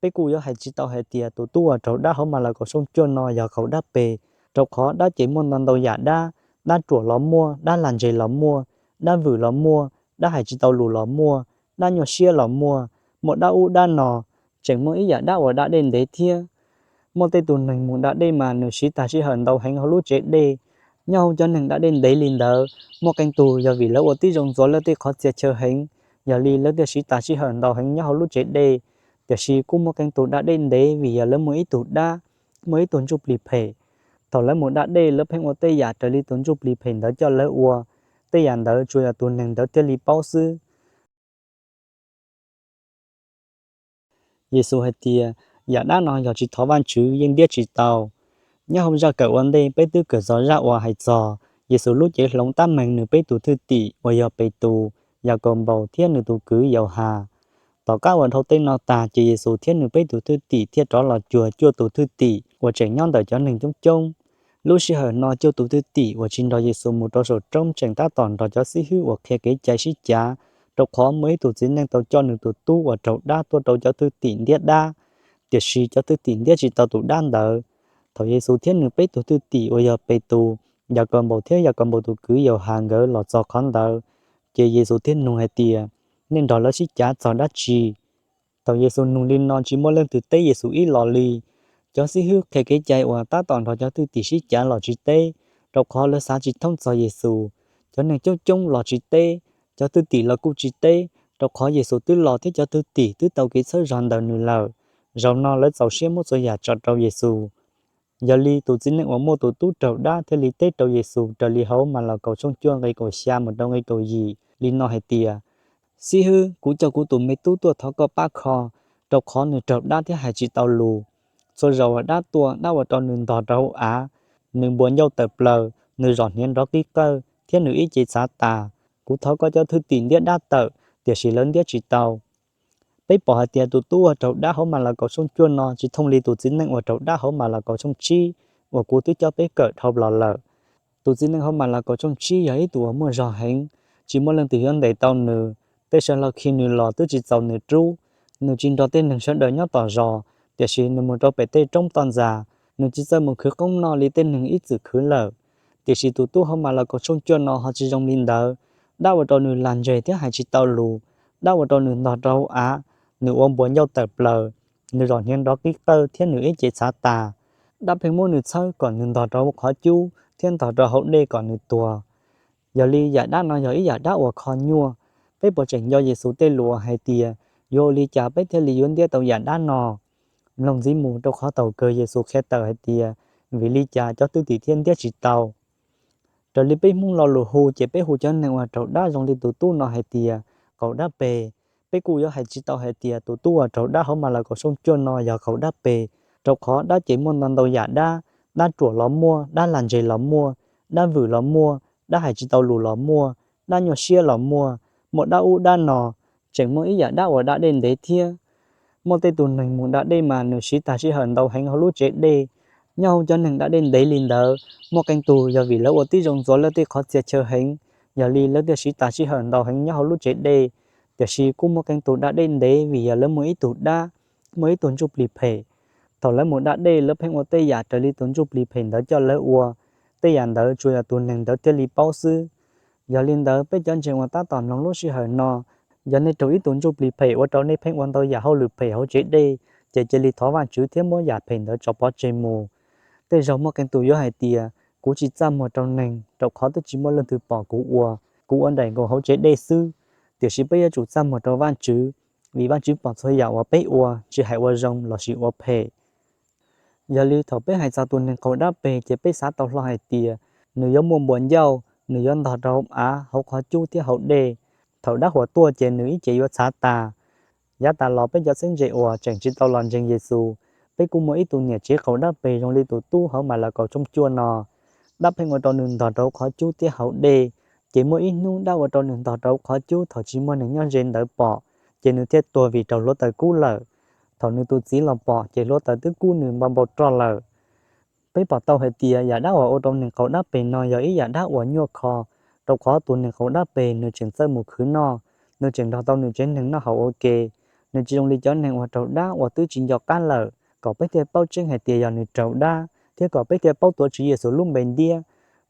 Peb kuj yuav hais tsis tau hais tias tus tub uas raug dab hauv Malakaus tshooj cuaj no yog qaug dab pes, rau qhov dab ces muaj ntau ntau yam dab, dab ruam los muaj, dab lag ntseg los muaj, dab vwm los muaj, dab hais tsis tau lus los muaj, dab nyuaj siab los muaj, muaj dab ub dab no, tseem muaj ib yam dab uas da dej ntev thiab. Muaj tej tus neeg mus da dej mas nws siv tag sij hawm ntau heev hauv lub tsev dej. Nyob hauv cov neeg da dej ntev li ntawd, muaj qee tus yog vim lawv ua tib zoo ntxuav lawv tej qhov txhia chaw heev, yog li lawv thiaj siv tag sij hawm ntau heev nyob hauv lub tsev dej. Tiam sis kuj muaj qee tus da dej ntev vim yog lawv muaj ib tug dab, muaj ib tug ntsuj plig phem. Thaum lawv mus da dej lawv pheej ua tej yam raws li tus ntsuj plig phem ntawd coj lawv ua, tej yam ntawd tsuas yog tus neeg ntawd thiaj li paub xwb. Yexus hais tias, yam dab no yog tsis thov Vajtswv yeej ntiab tsis tau. Nyob hauv zaj kawm ua ntej peb twb kawm txog zaj uas hais txog Yexus lub cev hloov tab meeg nws peb tus thwj tim uas yog Petus, Yakaunpaus thiab nws tus kwv Yauhas. Tom qab uas dhau tej no tas ces Yexus thiab nws peb tus thwj tim thiaj rov los cuag cuaj tus thwj tim uas tseem nyob ntawm cov neeg coob coob. Lub sij hawm no cuaj tus thwj tim uas tsis nrog Yexus mus rau saum roob tseem tab tom nrog cov xib hwb uas qhia kev cai sib cav, rau qhov muaj ib tug txiv neej tau coj nws tus tub uas raug dab tuaj rau cov thwj tim ntiab dab, tiam sis cov thwj tim ntiab tsis tau tus dab ntawd. Thaum Yexus thiab nws peb tus thwj tim uas yog Petus, Yakaunpaus thiab Yakaunpaus tus kwv Yauhas nkawd los txog qhov ntawd, ces Yexus thiaj nug hais tias, nej nrog lawv sib cav txog dab tsi? Thaum Yexus nug li no tsis muaj leej twg teb Yexus ib los li. Cov xib hwb qhia kev cai uas tab tom nrog cov thwj tim sib cav los tsis teb, rau qhov lawv xav tsis thoob txog Yexus. Cov neeg coob coob los tsis teb, cov thwj tim los kuj tsis teb, rau qhov Yexus twb los thiab cov thwj tim twb tau kev txhawb zog ntawm nws lawm. Zaum no lawv txaus siab muab txhua yam tso rau Yexus. Yog li tus txiv neej uas muaj tus tub raug dab thiaj li teb rau Yexus raws li hauv Malakaus tshooj cuaj nqe kaum xya mus rau nqe kaum yim li no hais tias, xib hwb, kuv coj kuv tus me tub tuaj thov koj pab kho, rau qhov nws raug dab thiab hais tsis tau lus. Txhua zaus uas dab tuaj, dab ua rau nws ntog rau hauv av, nws npuas ncauj tawm plaws, nws zom hniav nrov qib qawj thiab nws ib ce txhav tas. Kuv thov koj cov thwj tim ntiab dab tawm, tiam sis lawv ntiab tsis tau. Peb pom hais tias tus tub uas raug dab hauv Malakaus tshooj cuaj no tsis thooj li tus txiv neej uas raug dab hauv Malakaus tshooj tsib uas kuv twb coj peb kawm dhau los lawm. Tus txiv neej hauv Malakaus tshooj tsib yog ib tug uas muaj zog heev, tsis muaj leej twg yuav ntes tau nws. Tej saw hlau khi nws los twb tsis txaus nws rub. Nws tsis nrog tej neeg sawv daws nyob tom zos, tiam sis nws mus rau pem tej roob toj ntxas, nws tsis txawj mus khwv qoob noj li tej neeg ib txwm khwv lawm. Tiam sis tus tub hauv Malakaus tshooj cuaj no ho tsis zoo li ntawd. Dab ua rau nws lag ntseg thiab hais tsis tau lus, dab ua rau nws ntog rau hauv av, nws ua npuas ncauj tawm plaws, nws zom hniav nrov qib qawj thiab nws ib ce txhav tas. Dab pheej muab nws txhawb kom nws ntog rau hauv qhov cub thiab ntog rau hauv dej kom nws tuag. Yog li yam dab no yog ib yam dab uas kho nyuaj. Peb puas tseem nco Yexus tej lus uas hais tias, yuav ua li cas peb thiaj li yuav ntiab tau yam dab no? Mloog ntxiv mus, rau qhov thaum kawg Yexus qhia tawm hais tias, vim li cas cov thwj tim thiaj ntiab tsis tau. Raws li peb Hmoob lo lus hu ces peb hu cov neeg uas raug dab zoo li tus tub no hais tias, qaug dab pes. Peb kuj yuav hais tsis tau hais tias tus tub uas raug dab hauv Malakaus tshooj cuaj no yog qaug dab pes, rau qhov dab ces muaj ntau ntau yam dab, dab ruam los muaj, dab lag ntseg los muaj, dab vwm los muaj, dab hais tsis tau lus los muaj, dab nyuaj siab los muaj, muaj dab ub dab no, tseem muaj ib yam dab uas da dej ntev thiab. Muaj tej tus neeg mus da dej mas nws siv tag sij hawm ntau heev hauv lub tsev dej. Nyob hauv cov neeg da dej ntev li ntawd, muaj qee tus yog vim lawv ua tib zoo ntxuav lawv tej qhov txhia chaw heev, yog li lawv thiaj siv tag sij hawm ntau heev nyob hauv lub tsev dej. Tiam sis kuj muaj qee tus da dej ntev vim yog lawv muaj ib tug dab, muaj ib tug ntsuj plig phem. Thaum lawv mus da dej lawv pheej ua tej yam raws li tus ntsuj plig phem ntawd coj lawv ua, tej yam ntawd tsuas yog tus neeg ntawd thiaj li paub xwb. Yog li ntawd peb cov ntseeg uas tab tom mloog lub sij hawm no, yog nej raug ib tug ntsuj plig phem ua rau nej pheej ua ntau yam hauj lwm phem hauv tsev dej, ces cia li thov Vajtswv thiab muab yam phem ntawd tso pov tseg mus. Tej zaug muaj qee tus yuav hais tias, kuv tsis txaj muag rau neeg rau qhov twb tsis muaj leej twg pom kuv ua, kuv ua nraim nkaus hauv tsev dej xwb. Tiam sis peb yuav tsum txaj muag rau Vajtswv, vim Vajtswv pom txhua yam uas peb ua, tsis hais ua zoo lossis ua phem. Yog li thaum peb hais txog tus neeg qaug dab pes ces peb xav tau hlo hais tias, nws yuav muaj npuas ncauj, nws yuav ntog rau hauv av, hauv qhov cub thiab hauv dej. Thaum dab huam tuaj ces nws ib ce yuav txhav tas. Yav tas los peb cov txheeb ze uas tseem tsis tau los ntseeg Yexus, peb kuj muaj ib tug niam tsev qaug dab pes zoo li tus tub hauv Malakaus tshooj cuaj no. Dab pheej ua rau nws ntog rau hauv qhov cub thiab hauv dej, ces muaj ib hnub dab ua rau nws ntog rau hauv qhov cub thaum tsis muaj neeg nyob ze ntawd pom, ces nws thiaj tuag vim raug hluav taws kub lawm. Thaum nws tus txiv los pom ces hluav taws twb kub nws npau npau roj lawm. Peb pom tau hais tias yam dab uas ua rau neeg qaug dab pes no yog ib yam dab uas nyuaj kho, rau qhov tus neeg qaug dab pes nws tseem txawj mus khwv noj, nws tseem nrog tau nws tsev neeg noj haus ua ke, Nws tsis zoo li cov neeg uas raug dab uas twb tsis nco qab lawm, kom peb thiaj paub tseeb hais tias yog nws raug dab, thiab kom peb thiaj paub tuav Tswv Yexus lub npe ntiab.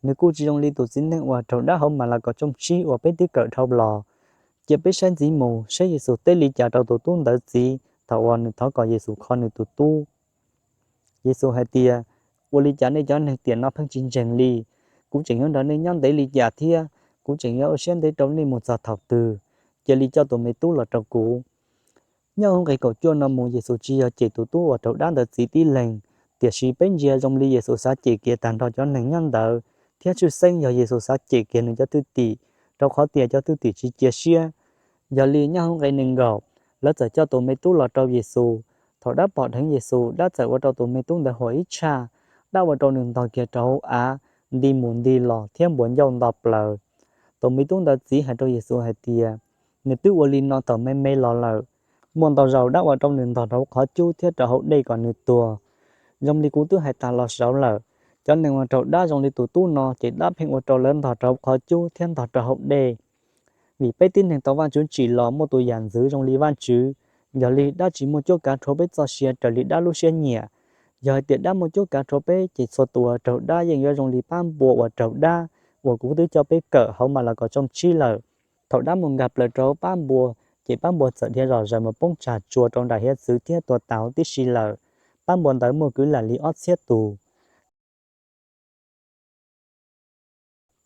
Nws kuj tsis zoo li tus txiv neej uas raug dab hauv Malakaus tshooj tsib uas peb twb kawm dhau los. Cia peb saib ntxiv mus saib Yexus teb li cas rau tus tub ntawd txiv thaum uas nws thov kom Yexus kho nws tus tub. Yexus hais tias, Ua li cas nej cov neeg tiam no pheej tsis ntseeg li? Kuv tseem yuav nrog nej nyob ntev li cas thiab? Kuv tseem yuav ua siab ntev rau nej mus txog thaum twg? Cia li coj tus me tub los rau kuv. Nyob hauv nqe kaum cuaj no mus Yexus tsis yog cem tus tub uas raug dab ntawd txiv tib leeg, tiam sis peb ntsia zoo li Yexus xav cem kiag tag nrho cov neeg nyob ntawd, thiab tshwj xeeb yog Yexus xav cem kiag nws cov thwj tim, rau qhov tias cov thwj tim tsis cia siab. Yog li nyob hauv nqe nees nkaum, lawv txawm coj tus me tub los rau Yexus. Thaum dab pom dheev Yexus, dab txawm ua rau tus me tub ntawd huam ib tshaj, dab ua rau nws ntog kiag rau hauv av, nti mus nti los thiab npuas ncauj nto plaws. Tus me tub ntawd txiv hais rau Yexus hais tias, Nws twb ua li no thaum me me los lawm. Muaj ntau zaus dab ua rau nws ntog rau hauv qhov cub thiab rau hauv dej kom nws tuag. Zoo li kuv twb hais tas los saud lawm, cov neeg uas raug dab zoo li tus tub no ces dab pheej ua rau lawv ntog rau hauv qhov cub thiab ntog rau hauv dej. Vim peb tib neeg tau Vajtswv tsim los muaj tus yam ntxwv zoo li Vajtswv, yog li dab tsis muaj cuab kav rhuav peb txoj sia raws li dab lub siab nyiam. Yog hais tias dab muaj cuab kav rhuav peb ces txhua tus uas raug dab yeej yuav zoo li pab npua uas raug dab uas kuv twb coj peb kawm hauv Malakaus tshooj tsib lawm. Thaum dab mus nkag plaws rau hauv pab npua, ces pab npua txawm dhia zom zaws mus poob tsag tsua rau nram hiav txwv thiab tuag tas huv tib si lawm. Pab npua ntawd muaj kwv lam li ob txhiab tus.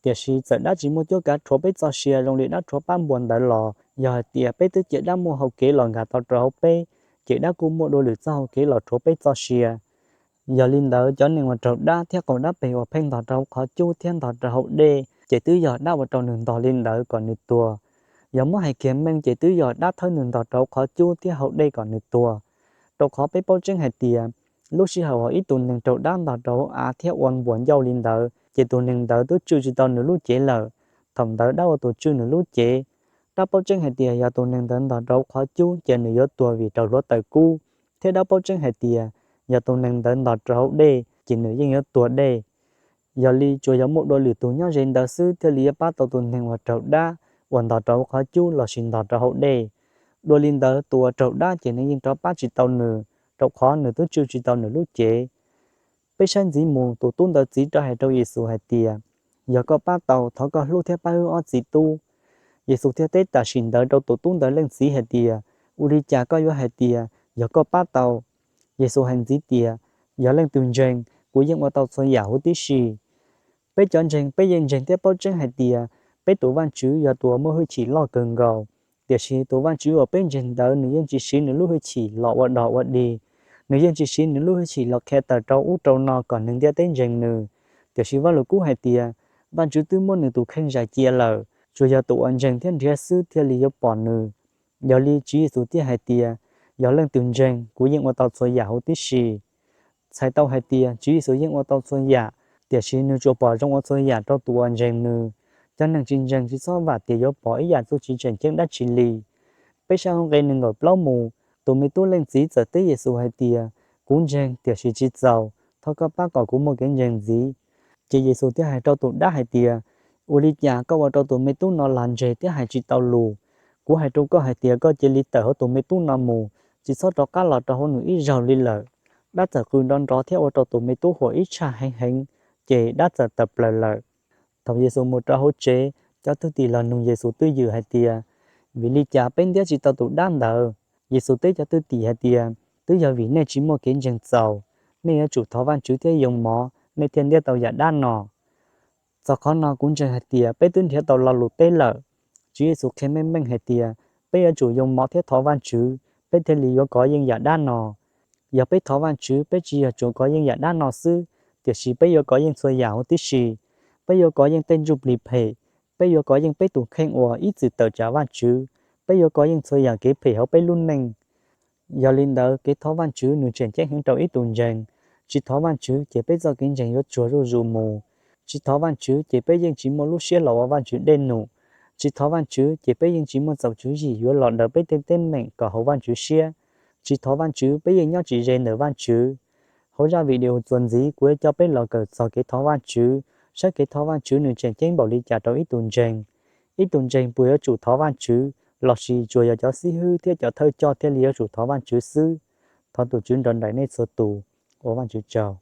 Tiam sis txawm dab tsis muaj cuab kav rhuav peb txoj sia zoo li dab rhuav pab npua ntawd los, yog hais tias peb twb cia dab muaj hau kev los nkag tau rau hauv peb, ces dab kuj muaj dua lwm txoj hau kev los rhuav peb txoj sia. Yog li ntawd, cov neeg uas raug dab thiab qaug dab peg uas pheej ntog rau hauv qhov cub thiab ntog rau hauv dej, ces twb yog dab ua rau nws ntog li ntawd kom nws tuag. Yog muab hais kiag meej ces twb yog dab thawb nws ntog rau hauv qhov cub thiab hauv dej kom nws tuag. Rau qhov peb paub tseeb hais tias, lub sij hawm uas ib tug neeg raug dab ntog rau hauv av thiab ua npuas ncauj li ntawd, ces tus neeg ntawd twb tswj tsis tau nws lub cev lawm. Thaum ntawd dab ua tus tswj nws lub cev. Dab paub tseeb hais tias yog tus neeg ntawd ntog rau hauv qhov cub ces nws yuav tuag vim raug hluav taws kub, thiab dab paub tseeb hais tias yog tus neeg ntawd ntog rau hauv dej ces nws yeej yuav tuag dej. Yog li tsuas yog muaj dua lwm tus nyob ze ntawd xwb thiaj li yuav pab tau tus neeg uas raug dab uas ntog rau hauv qhov cub lossis ntog rau hauv dej. Dua li ntawd tus uas raug dab ces nws yeej rov pab tsis tau nws, rau qhov nws twb tswj tsis tau nws lub cev. Peb saib ntxiv mus tus tub ntawd txiv rov hais rau Yexus hais tias, Yog koj pab tau, thov koj hlub thiab pab wb ob txiv tub. Yexus thiaj teb tam sim ntawd rau tus tub ntawd leej txiv hais tias, Ua li cas koj yuav hais tias, Yog koj pab tau? Yexus hais ntxiv tias, Yog leej twg ntseeg, kuv yeej ua tau txhua yam huv tib si. Peb cov ntseeg peb yeej ntseeg thiab paub tseeb hais tias, peb tus Vajtswv yog tus uas muaj hwj chim loj kawg nkaus. Tiam sis tus Vajtswv uas peb ntseeg ntawd nws yeej tsis siv nws lub hwj chim los ua dog ua dig, nws yeej tsis siv nws lub hwj chim los qhia tawm rau ub rau no kom neeg ntiaj teb ntseeg nws. Tiam sis Vajluskub hais tias, Vajtswv twb muab nws tus kheej zais cia lawm, tsuas yog tus uas ntseeg thiab nrhiav xwb thiaj li yuav pom nws. Yog li Tswv Yexus thiaj hais tias, Yog leej twg ntseeg, kuv yeej ua tau txhua yam huv tib si. Txhais tau hais tias Tswv Yexus yeej ua tau txhua yam, tiam sis nws tsuas pom zoo ua txhua yam rau tus uas ntseeg nws. Cov neeg tsis ntseeg tsis txhob vam tias yuav pom ib yam txuj ci tseem ceeb dab tsi li. Peb saib hauv nqe nees nkaum plaub mus, tus me tub leej txiv txawm teb Yexus hais tias, Kuv ntseeg, tiam sis tsis txaus, thov koj pab kom kuv muaj kev ntseeg ntxiv. Ces Yexus thiaj hais rau tus dab hais tias, Ua li cas koj ua rau tus me tub no lag ntseg thiab hais tsis tau lus? Kuv hais rau koj hais tias koj cia li tawm hauv tus me tub no mus, tsis txhob rov qab los rau hauv nws ib zaug li lawm. Dab txawm qw nrov nrov thiab ua rau tus me tub huam ib tshaj heev heev, ces dab txawm tawm plaws lawm. Thaum Yexus mus rau hauv tsev, cov thwj tim los nug Yexus twj ywm hais tias, Vim li cas peb ntiab tsis tau tus dab ntawd? Yexus teb cov thwj tim hais tias, Twb yog vim nej tsis muaj kev ntseeg txaus. Nej yuav tsum thov Vajtswv thiab yoo mov, nej thiaj ntiab tau yam dab no. Txog qhov no kuv ntseeg hais tias peb twb nrhiav tau lo lus teb lawm. Tswv Yexus qhia meej meej hais tias, peb yuav tsum yoo mov thiab thov Vajtswv, peb thiaj li yuav kov yeej yam dab no. Yog peb thov Vajtswv, peb tsis yog tsuas kov yeej yam dab no xwb, tiam sis peb yuav kov yeej txhua yam huv tib si. Peb yuav kov yeej tej ntsuj plig phem, peb yuav kov yeej peb tus kheej uas ib txwm tawm tsam Vajtswv, peb yuav kov yeej txhua yam kev phem hauv peb lub neej. Yog li ntawd, kev thov Vajtswv nws tseem ceeb heev rau ib tus ntseeg. Tsis thov Vajtswv ces peb txoj kev ntseeg yuav tsuag zuj zus mus. Tsis thov Vajtswv ces peb yeej tsis muaj lub siab los ua Vajtswv dej num. Tsis thov Vajtswv ces peb yeej tsis muaj txaus tswv yim yuav los daws peb tej teeb meem kom haum Vajtswv siab. Tsis thov Vajtswv peb yeej nyob tsis ze ntawm Vajtswv. Hauv zaj video txuas ntxiv kuv yuav coj peb los kawm txog kev thov Vajtswv, saib kev thov Vajtswv nws tseem ceeb npaum li cas rau ib tus ntseeg. Ib tus ntseeg puas yuav tsum thov Vajtswv? lossis tsuas yog cov xib hwb thiab cov thawj coj thiaj li yuav tsum thov Vajtswv xwb. Thov tus Tswv nrog nraim nej txhua tus. Ua Vajtswv tsaug.